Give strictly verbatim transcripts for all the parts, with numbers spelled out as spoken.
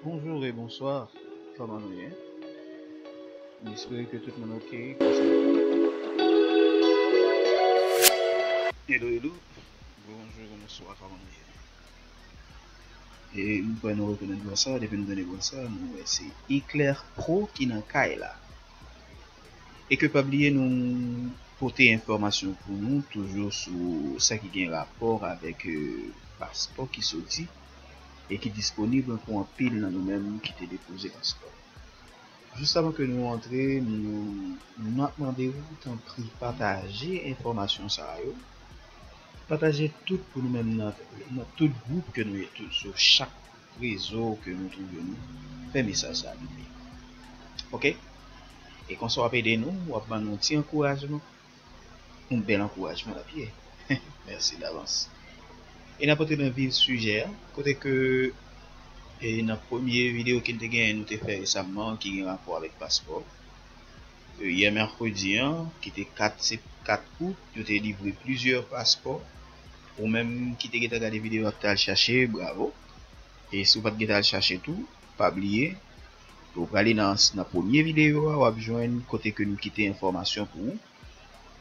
Bonjour et bonsoir, kòman nou ye? M espere ke tout moun oke. Hello, hello. Bonjou, bonswa, kòman nou ye? E m kwè nou rekonèt vwa sa, depi nou tande vwa sa, nou wè se Eclair Pro ki nan kay la. E ke pa bliye nou pote enfòmasyon pou nou, toujou sou sa ki gen rapò avèk, euh, paspò ki soti e ki disponib pou anpil nan nou menm ki te depoze paspò. Jis avan ke nou antre, nou, nou ap mande w, tanpri, pataje enfòmasyon sa yo. Pataje tout pou nou menm nan, nan tout gwoup ke nou ye, tout, sou chak rezo ke nou twouve nou. Fè mesaj sa piblik. Oke? E konsa w ap ede nou, w ap ban nou yon ti ankourajman. Yon bèl ankourajman l ap ye. Mèsi davans. E n ap antre nan vif sijè a, kote ke, e nan premye videyo ke n te genyen, nou te fè resamman, ki gen rapò avèk paspò. E yè mèkredi an, ki te kat, se kat out, yo te livre plizyè paspò. Ou menm ki te gentan gade videyo a, ki t al chache, bravo. E si w pa t gentan al chache tou, pa bliye, ou prale nan, nan premye videyo a, w ap jwenn kote ke nou kite enfòmasyon pou ou.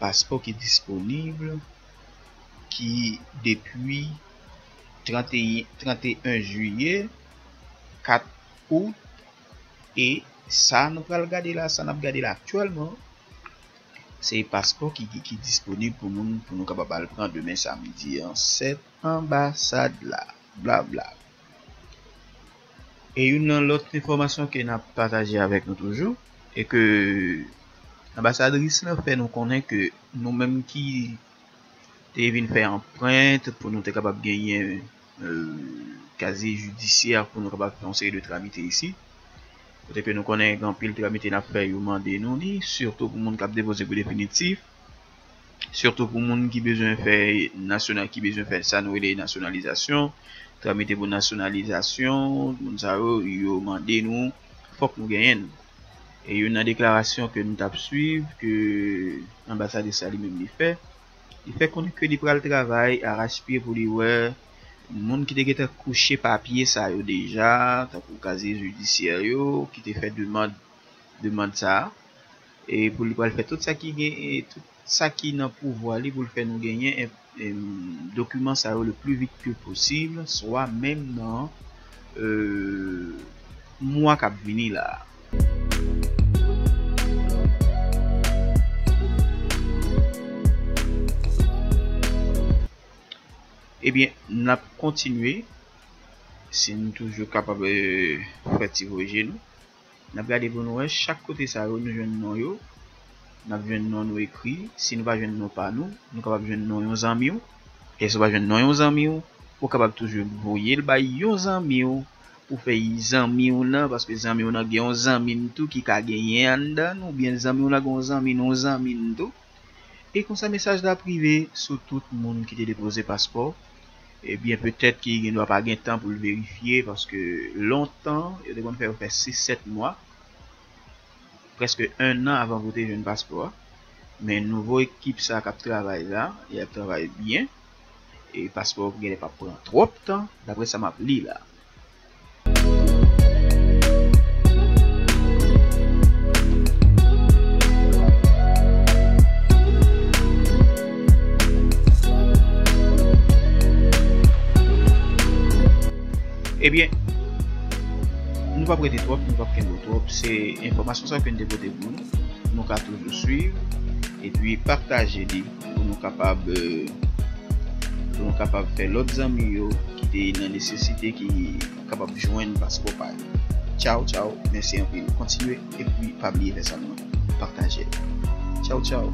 Paspò ki disponib, ki depi trant e en, trant e en jiyè, kat out, e sa nou pral gade la, sa n ap gade la aktyèlman, se paspò ki, ki, ki disponib pou moun, pou nou kapab al pran demen samdi an, sèt anbasad la. Bla, bla. E youn nan lòt enfòmasyon ke n ap pataje avèk nou toujou, e ke anbasadris lan fè nou konnen ke nou menm ki te vin fè anprent pou nou te kapab genyen, euh, kazye jidisyè, pou nou kapab fè yon seri de tramite isi. Kote ke nou konnen gen anpil tramite n ap fè, yo mande nou li, sitou pou moun k ap depoze pou definitif. Sitou pou moun ki bezwen fè nasyonal, ki bezwen fè sa nou rele nasyonalizasyon, tramite pou nasyonalizasyon, moun sa yo, yo mande nou, fòk nou genyen l. E youn nan deklarasyon ke nou t ap swiv, ke anbasadris la li menm li fè, li fè konnen ke li pral travay arachpye pou li wè moun ki te gentan kouche papye sa yo deja, tankou kazye jidisyè yo, ki te fè demann, demann sa a. E pou li pral fè tout sa ki gen, e tout sa ki nan pouvwa li pou l fè nou genyen, em, em, dokiman sa yo le pli vit ke posib, swa menm nan, euh, mwa k ap vini la a. Ebyen, n ap kontinye, si n toujou kapab, euh, fè ti voye je nou. N ap gade pou nou wè chak kote sa yo, nou jwenn non yo. N ap jwenn non nou ekri. Si nou pa jwenn non pa nou, nou kapab jwenn non yon zanmi w. E si w pa jwenn non yon zanmi w, ou kapab toujou voye l bay yon zanmi w pou fè zanmi w nan, paske zanmi w nan gen yon zanmi n tou ki ka genyen anndan n, oubyen zanmi w nan gen yon zanmi n, yon zanmi n tou. E konsa mesaj la ap rive sou tout moun ki te depoze paspò. Ebyen, petèt ki gen dwa pa gen tan pou l verifye, paske lontan, yo te konn fè yo fè sis, sèt mwa, prèske en an avan pou w te jwenn paspò a. Men nouvo ekip sa k ap travay la, y ap travay byen. E paspò genlè p ap pran twòp tan, daprè sa m ap li la. Ebyen, nou p ap rete twòp, nou p ap kenbe w twòp. Se enfòmasyon sa yo ke n te pote pou nou. Nou ka toujou swiv epi pataje li pou nou kapab, euh, pou nou kapab fè lòt zanmi yo ki te nan nesesite ki kapab jwenn paspò pa yo. Tchaw, tchaw, mèsi anpil. Kontinye epi pa bliye fè sa nou pataje. Tchaw, tchaw.